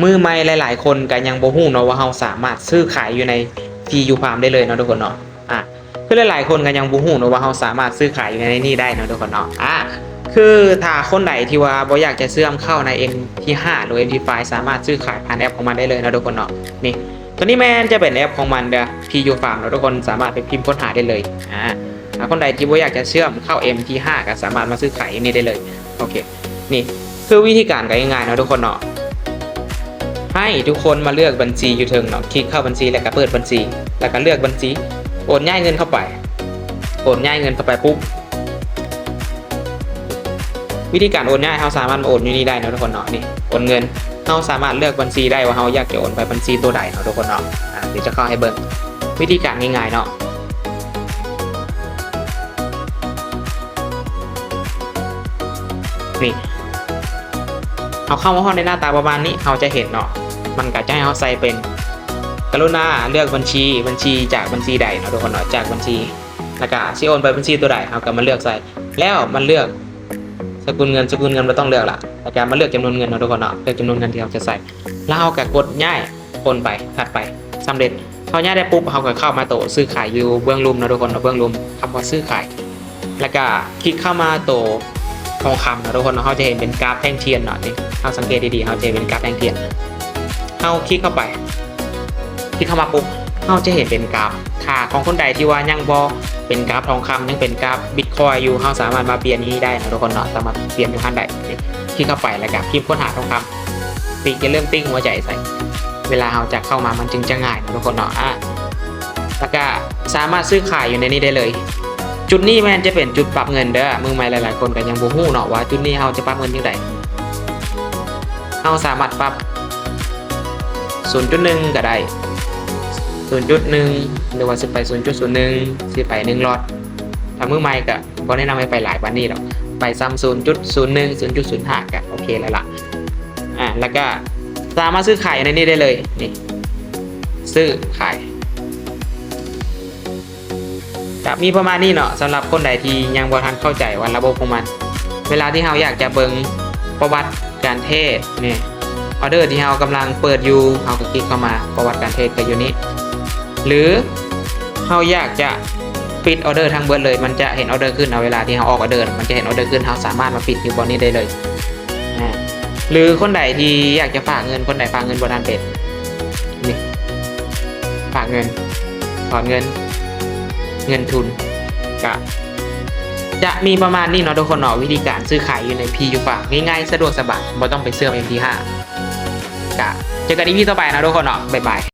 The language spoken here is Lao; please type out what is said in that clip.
ມືໃໝ່ຫຼາຍໆຄົນກໍຍັງບໍ່ຮູ້ເນາະວ່າເຮົາສາມາດຊື້ຂາຍຢູ່ໃນ Free You Farm ໄດ້ເລີຍເນາະທຸກຄົນເນາະ. ອາ ຄືຫຼາຍໆຄົນກໍຍັງບໍ່ຮູ້ເນາະວ່າເຮົາສາມາດຊື້ຂາຍຢູ່ໃນນີ້ໄດ້ເນາະທຸກຄົນເນາະ. ອາ ຄືຖ້າຄົນໃດທີ່ວ່າບໍ່ຢາກຈະເຊື່ອມເຂົ້າໃນ ເອັມທີຫ້າ ຫຼື ເອັມທີໄຟ ສາມາດຊື້ຂາຍຜ່ານແອັບຂອງມັນໄດ້ເລີຍເນາະທຸກຄົນເນາະ. ນີ້ ຕົວນີ້ແມ່ນຈະເປັນແອັບຂອງມັນເດີ້ Free You Farm ເນາະທຸກຄົນ ສາມາດໄປພິມຄົ້ນຫາໄດ້ເລີຍ. ອາ ຖ້າຄົນໃດທີ່ບໍ່ຢາກຈະເຊື່ອມເຂົ້າ ເອັມທີຫ້າ ກໍສາມາດມາຊື້ຂາຍຢູ່ນີ້ໄດ້ເລີຍ. ໂອເຄ ນີ້ຄືວິທີການກໍງ່າຍໆເນາະທຸກຄົນເນາະ. ໃຫ້ທຸກຄົນມາເລືອກບັນຊີຢູ່ເທິງເນາະ ຄລິກເຂົ້າບັນຊີ ແລ້ວກໍເປີດບັນຊີ ແລ້ວກໍເລືອກບັນຊີ ໂອນຍ້າຍເງິນເຂົ້າໄປ. ໂອນຍ້າຍເງິນເຂົ້າໄປປຸບ ວິທີການໂອນຍ້າຍ ເຮົາສາມາດມາໂອນຢູ່ນີ້ໄດ້ເນາະທຸກຄົນເນາະ. ນີ້ ໂອນເງິນ ເຮົາສາມາດເລືອກບັນຊີໄດ້ວ່າເຮົາຢາກຈະໂອນໄປບັນຊີຕົວໃດເນາະທຸກຄົນເນາະ. ອາ ດຽວຈະເຂົ້າໃຫ້ເບິ່ງ ວິທີການງ່າຍໆເນາະ. ນີ້ ເຮົາເຂົ້າມາຮອດໃນໜ້າຕາປະມານນີ້ ເຮົາຈະເຫັນເນາະ ມັນກໍຈະໃຫ້ເຮົາໃສ່ເປັນ ກະລຸນາເລືອກບັນຊີ ບັນຊີຈາກບັນຊີໃດເນາະທຸກຄົນເນາະ ຈາກບັນຊີ ແລ້ວກໍຊິໂອນໄປບັນຊີຕົວໃດ ເຮົາກໍມາເລືອກໃສ່ ແລ້ວມາເລືອກສະກຸນເງິນ ສະກຸນເງິນບໍ່ຕ້ອງເລືອກລະ ແລ້ວກໍມາເລືອກຈຳນວນເງິນເນາະທຸກຄົນເນາະ ເລືອກຈຳນວນເງິນທີ່ເຮົາຈະໃສ່ ແລ້ວເຮົາກໍກົດຍ້າຍ ໂອນໄປ ຖັດໄປ ສຳເລັດ. ເຮົາຍ້າຍໄດ້ປຸບ ເຮົາກໍເຂົ້າມາໂຕຊື້ຂາຍຢູ່ເບື້ອງລຸ່ມເນາະທຸກຄົນເນາະ ເບື້ອງລຸ່ມ ຄຳວ່າຊື້ຂາຍ ແລ້ວກໍຄລິກເຂົ້າມາໂຕທອງຄຳເນາະທຸກຄົນເນາະ. ເຮົາຈະເຫັນເປັນກຣາຟແທ່ງທຽນເນາະ ນີ້ ເຮົາສັງເກດດີໆ ເຮົາຈະເຫັນເປັນກຣາຟແທ່ງທຽນ. ເຮົາຄລິກເຂົ້າໄປ ຄລິກເຂົ້າມາປຸບ ເຮົາຈະເຫັນເປັນກຣາຟ ຖ້າຂອງຄົນໃດທີ່ວ່າຍັງບໍ່ເປັນກຣາຟທອງຄຳ ຍັງເປັນກຣາຟບິດຄອຍຢູ່ ເຮົາສາມາດມາປ່ຽນຢູ່ນີ້ໄດ້ເນາະທຸກຄົນເນາະ ສາມາດປ່ຽນຢູ່ຫັ້ນໄດ້. ຄລິກເຂົ້າໄປ ແລ້ວກໍພິມຄົ້ນຫາທອງຄຳ ຕິກ ຢ່າລືມຕິກຫົວໃຈໃສ່ ເວລາເຮົາຈະເຂົ້າມາມັນຈຶ່ງຈະງ່າຍເນາະທຸກຄົນເນາະ. ອາ ແລ້ວກະສາມາດຊື້ຂາຍຢູ່ໃນນີ້ໄດ້ເລີຍ. ຈຸດນີ້ແມ່ນຈະເປັນຈຸດປັບເງິນເດີ້ ມືໃໝ່ຫຼາຍໆຄົນກໍຍັງບໍ່ຮູ້ເນາະວ່າຈຸດນີ້ເຮົາຈະປັບເງິນຈັ່ງໃດ. ເຮົາສາມາດປັບສູນຈຸດໜຶ່ງກໍໄດ້ ສູນຈຸດໜຶ່ງ ຫຼືວ່າຊິໄປສູນຈຸດສູນໜຶ່ງ ຊິໄປໜຶ່ງລັອດ. ຖ້າມືໃໝ່ກໍບໍ່ແນະນຳໃຫ້ໄປຫຼາຍປານນີ້ດອກ ໄປສ່ຳສູນຈຸດສູນໜຶ່ງ ສູນຈຸດສູນຫ້າກໍໂອເຄແລ້ວລະ. ອາ ແລ້ວກໍສາມາດຊື້ຂາຍໃນນີ້ໄດ້ເລີຍ ນີ້ ຊື້ຂາຍ ກໍມີປະມານນີ້ເນາະ. ສຳລັບຄົນໃດທີ່ຍັງບໍ່ທັນເຂົ້າໃຈວ່າລະບົບຂອງມັນ ເວລາທີ່ເຮົາຢາກຈະເບິ່ງປະຫວັດການເທຣດນີ້ ອໍເດີທີ່ເຮົາກຳລັງເປີດຢູ່ ເຮົາກໍຄລິກເຂົ້າມາ ປະຫວັດການເທຣດກໍຢູ່ນີ້ ຫຼືເຮົາຢາກຈະປິດອໍເດີທັງເບິດເລີຍ ມັນຈະເຫັນອໍເດີຂຶ້ນເນາະ ເວລາທີ່ເຮົາອອກອໍເດີ ມັນຈະເຫັນອໍເດີຂຶ້ນ ເຮົາສາມາດມາປິດຢູ່ບ່ອນນີ້ໄດ້ເລີຍ. ອາ ຫຼືຄົນໃດທີ່ຢາກຈະຝາກເງິນ ຄົນໃດຝາກເງິນບໍ່ທັນເປັນ ນີ້ ຝາກເງິນ ຖອນເງິນ ເງິນທຶນ ກະຈະມີປະມານນີ້ເນາະທຸກຄົນເນາະ. ວິທີການຊື້ຂາຍຢູ່ໃນ Free You Farm ງ່າຍໆ ສະດວກສະບາຍ ບໍ່ຕ້ອງໄປເຊື່ອມ ເອັມທີຫ້າ ກະເຈີກັນ ອີພີ ຕໍ່ໄປເນາະທຸກຄົນເນາະ. ບາຍບາຍ.